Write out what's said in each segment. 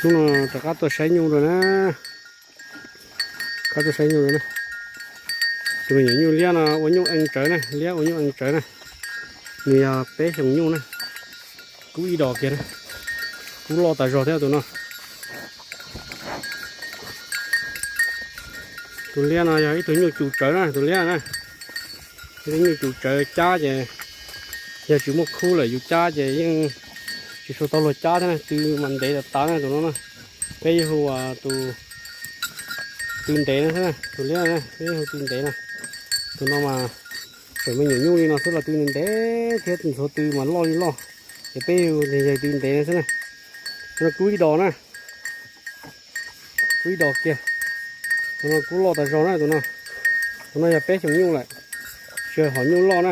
Hnub no rov qab tuaj saib nyuj dua na. Qab tuaj saib nyuj dua na. Tus me nyuam nyuj liab no ua nyuj ees tsawv na, liab ua nyuj ees tsawv na. Nws yog peb xyoos nyuj na. Kub ib dos kiag na. Kub loj tas zog thiab tus no. Tus liab no yog ib tug nyuj cus tsawv na, tus liab na. Ib tug nyuj cus tsawv cab ces yog tsis muaj khub lawm yus cab ces yeej tsis tshua tau luag cab thiab na, tw mas ntev tas tas na tus no na. Peb yuav hu tus tw ntev no xwb na, tus liab na, peb yuav hu tw ntev no. Tus no mas tseem me nyuam nyuj li no xwb los tw ntev thiab ntxhuav tw mas loj li loj. Ces peb hu yawg tw ntev no xwb na. Tus no kub ib dos na. Kub ib dos kiag. Tus no kub loj tas zog na tus no. Tus no yog peb xyoos nyuj lawm. Tsis yog hom nyuj loj na,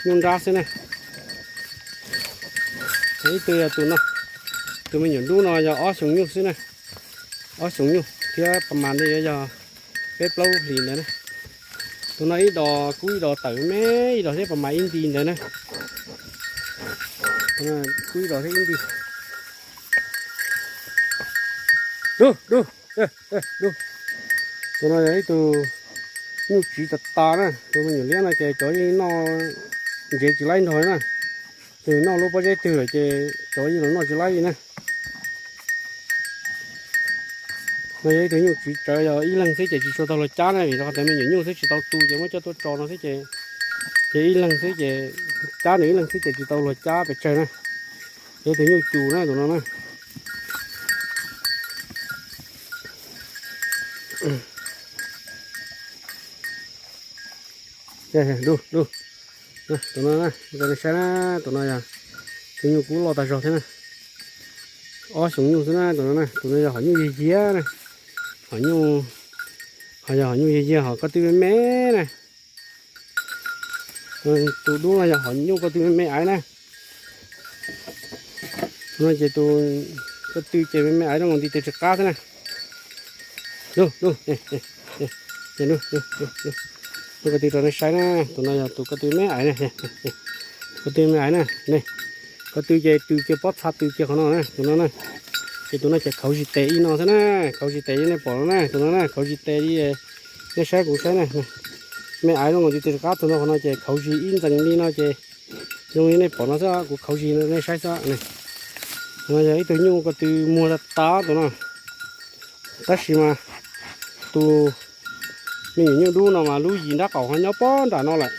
nyuj nrab xwb na. Ib tug yog tus no, tus me nyuam dub no yog ob xyoos nyuj xwb na. Ob xyoos nyuj thiab pas mas ntawd yuav yog peb plaub hlis ntawd na. Tus no ib dos kub ib dos tawm me ib dos thiab pas mas ib nti ntawd na. Kub ib dos thiab ib nti. Dub, dub, dub. Tus no yog ib tug nyuj tsiv tas tas na, tus me nyuam liab no ces cov yeej noj ntsev tsis laib nrog na. Tus noj lub pob zeb twg lawm ces cov yeej los noj tsis laib li na. No yog ib tug nyuj tsiv tsawv, yog ib leeg xwb ces tsis tshua tau luag cab na, vim rau qhov tias me nyuam nyuj xwb tsis tau tu ces muab coj tuaj tso no xwb ces, ces ib leeg xwb ces cab nws ib leeg xwb ces tsis tau luag cab pes tsawg na. Yog ib tug nyuj cus na tus no na. Tus no, nej saib na, tus no yog tus nyuj kub loj tas zog thiab na. Ob xyoos nyuj xwb na tus no na, tus no yog hom nyuj yiag yiag na. Hom nyuj, ho yog hom nyuj yiag yiag hom ko tw me me na. Tus dub no yog hom nyuj ko tw me me aiv na. No ces tus ko tw ces me me aiv zoo nkaus nti tes tsis qab xwb na. Dub, dub, ko tw rau nej saib na, tus no yog tus ko tw me aiv na. Ko tw me aiv na, ko tw ces tw kiag pob txha tw kiag qhov no na, tus no na. Ces tus no ces khauv zis tes ib no xwb na, khauv zis tes li nej pom no na, tus no na khauv zis tes li. Nej saib kuv saib na, me aiv zoo nkaus nti tes tsis qab tus no, qhov no ces khauv zis ib ntxees li no ces zoo li nej pom no xwb, kuv khauv zis nej saib xwb. No yog ib tug nyuj ko tw muag tas tas tus no. Tab sis mas tus me nyuam nyuj dub no mas lub yim nrab qaum ho nyob pob nram no lawm.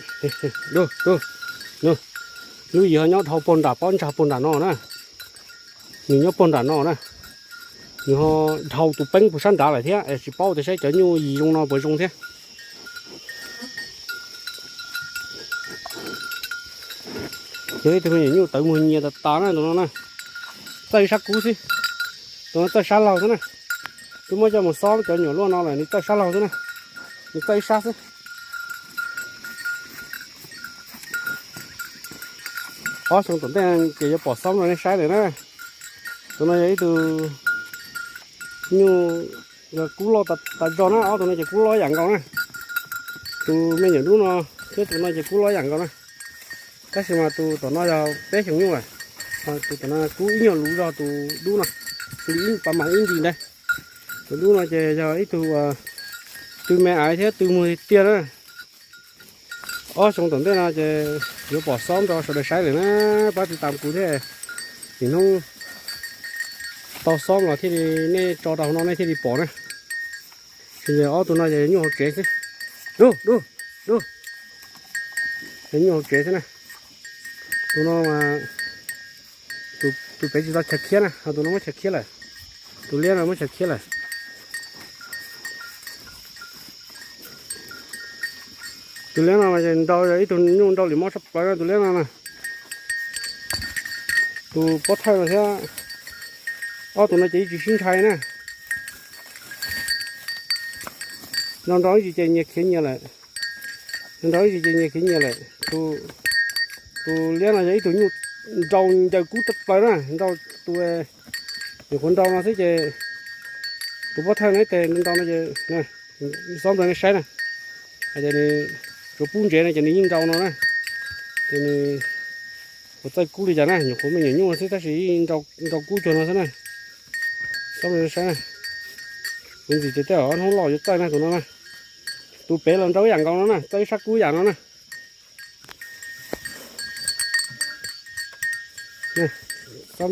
Lub yim ho nyob dhau puag nram pob ntsag puag nram no na. Nws nyob puag nram no na. Nws ho dhau tus peeb puag sab nrad lawm thiab, tsis paub tias saib cov nyuj yim zoo no puas zoo thiab. Yog ib tug me nyuam nyuj tawv muag nyias tas tas na tus no na. Txawj sab kub xwb. Tus no txawj sab laug xwb na. Twb muab coj mus xob cov nyuam luaj no lawm nws txawj sab laug xwb na. Nws txawj ib sab xwb. Ob xyoo tom ntej ces yuav pom xob rau nej saib lawm na. Tus no yog ib tug nyuj kub loj tas zog na, ob tug no ces kub loj yam nkaus na. Tus me nyuam dub no thiab tus no ces kub loj yam nkaus na. Tab sis mas tus tom no yog peb xyoos nyuj lawm. Tus tom no kub ib nyuag luv zog tus dub no, li ib pas mas ib nti ntawd. Tus dub no ces yog ib tug tw me aiv thiab tw muag tiag tiag na. Ob xyoo tom ntej no ces yuav pom xob rau sawv daws saib lawm na, pab tiv tam kuv thiab. Nim hnub tau xob los thiaj li nej tso rau hauv no nej thiaj li pom na. Ces ob tug no ces nyuj hauv tsev xwb. Dub, dub, dub. Ces nyuj hauv tsev xwb na. Tus no mas tus pem tsis tau chaw khiab na, ho tus no muab chaw khiab lawm. Tus liab no muab chaw khiab lawm. Tus liab no mas nrau yog ib tug nyuj nrau lwm mob tshaj plaws na tus liab no na. Tus pob thawj no thiab ob tug no ces ib tsis sib ntshai na. Nrau nrau ib tsis ces nyias khiav nyias lawm. Nrau ib tsis ces nyias khiav nyias lawm. Tus liab no yog ib tug nyuj nrau ncaws kub tshaj plaws na, nrau tus nyuam qhuav nrau no xwb ces tus pob thawj no ib tes nrau no ces xob nrau nej saib na. Hais tias nws tsuas pub ntsev no ces nws yeej nrau no na. Ces nws puas txawj kub li cas na, nyuam qhuav me nyuam nyuj xwb tab sis nrau kub cuag no xwb na. Saib, kuv ntxim tias tej zaum ob hnub loj yuav txawj na tus no na. Tus pem los nrau ib yam nkaus no na, txawj ib sab kub yam no na. Tsuas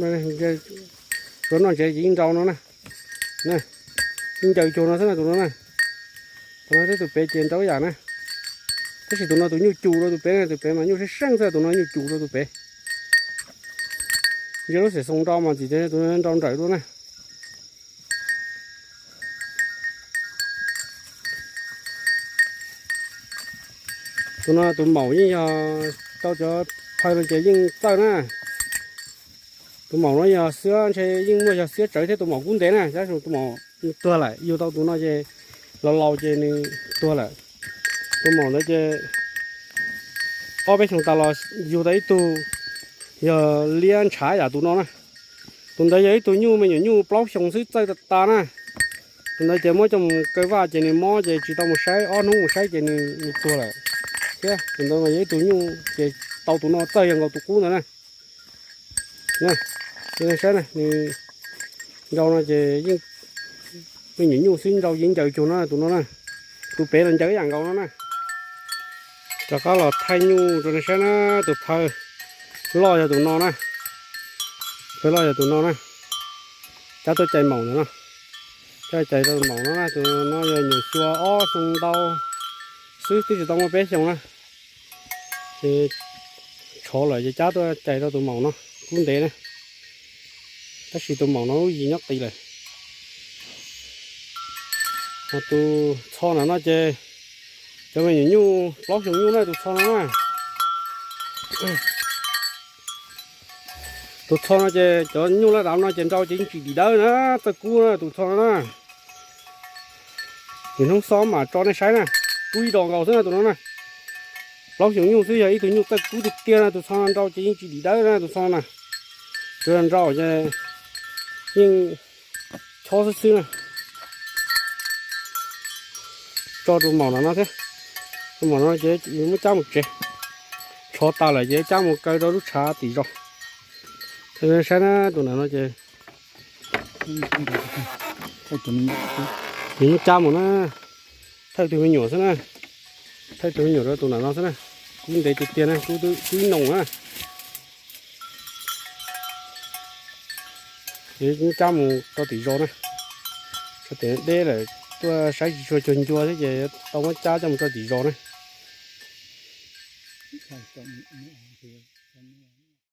noj ntsev ces yeej nrau no na. Yeej ncaws cuag no xwb na tus no na. Tus no thiab tus pem ces nrau ib yam na. Tab sis tus no tus nyuj cum rau tus pem na, tus pem mas nyuj seej seej xwb, tus no nyuj cum rau tus pem. Nce lub xim xoos nrau mas txim tias tus no nrau nrawm dua na. Tus no tus maum yeej yog tau cov phaw no ces yeej txawj na. Tus maum no yog xiab, ntshe yeej muaj yog xiab tsawv thiab tus maum kub ntev na, tab sis tus maum tuag lawm, yug tau tus no ces laus laus ces nws tuag lawm. Tus maum ntawd ces ob peb xyoos tas los yug tau ib tug yog liab ntshav yam tus no na. Tus ntawd yog ib tug nyuj me nyuam nyuj plaub xyoos xwb txawj tas tas na. Tus ntawd ces muab coj mus kaw vaj ces nws mob ces tsis tau mus saib, ob hnub mus saib ces nws tuag lawm. Thiab tus ntawd mas yog ib tug nyuj ces tau tus no txawj yog nkaus tus qub ntawd na. Saib na, nws nrau no ces yeej me nyuam nyuj xwb, nrau yeej ncaws cuag no tus no na. Tus pem los ncaws ib yam nkaus no na. Rov qab los thaij nyuj rau nej saib na, tus phaw loj yog tus no na. Phaw loj yog tus no na. Cab tuaj cais maum ntawm no. Cab cais rau maum no na, tus no yog nyuam xyuas ob xyoo ntau xwb, twb tsis tau muaj peb xyoos na. Ces tshov lawm ces cab tuaj cais rau tus maum no kub ntev na. Tab sis tus maum no lub yim nyob qis lawm. Tus txho ntawm no ces cov me nyuam nyuj plaub xyoos nyuj na, tus txho no na. Tus txho no ces cov nyuj laj dav no ces nrau ces yeej tsis dim dawb na, txawj kub na tus txho no na. Nws hnub xob mam tso nej saib na, kub ib dos nkaus xwb na tus no na. Plaub xyoos nyuj xwb yog ib tug nyuj txawj kub tiag tiag na, tus txho no nrau ces yeej tsis dim dawb na tus txho no na. Tus nrau ces yeej chob xwb xwb na. Tso tus maum no no thiab. Tus maum no ces muab cab mus tsev. Tshov tas lawm ces cab mus kaw rau lub tshav tim zos. Saib na, tus ntawm no ces nws muab cab mus na, thawj tus me nyuam xwb na. Thawj tus me nyuam rau tus ntawm no xwb na. Kub ntev tiag tiag na, kub ib noos na. Ces muab cab mus rau tim zos na. Tso tias deb lawm tuaj saib tsis tshua cuag ncua thiab ces tau muab cab coj mus rau tim zos na.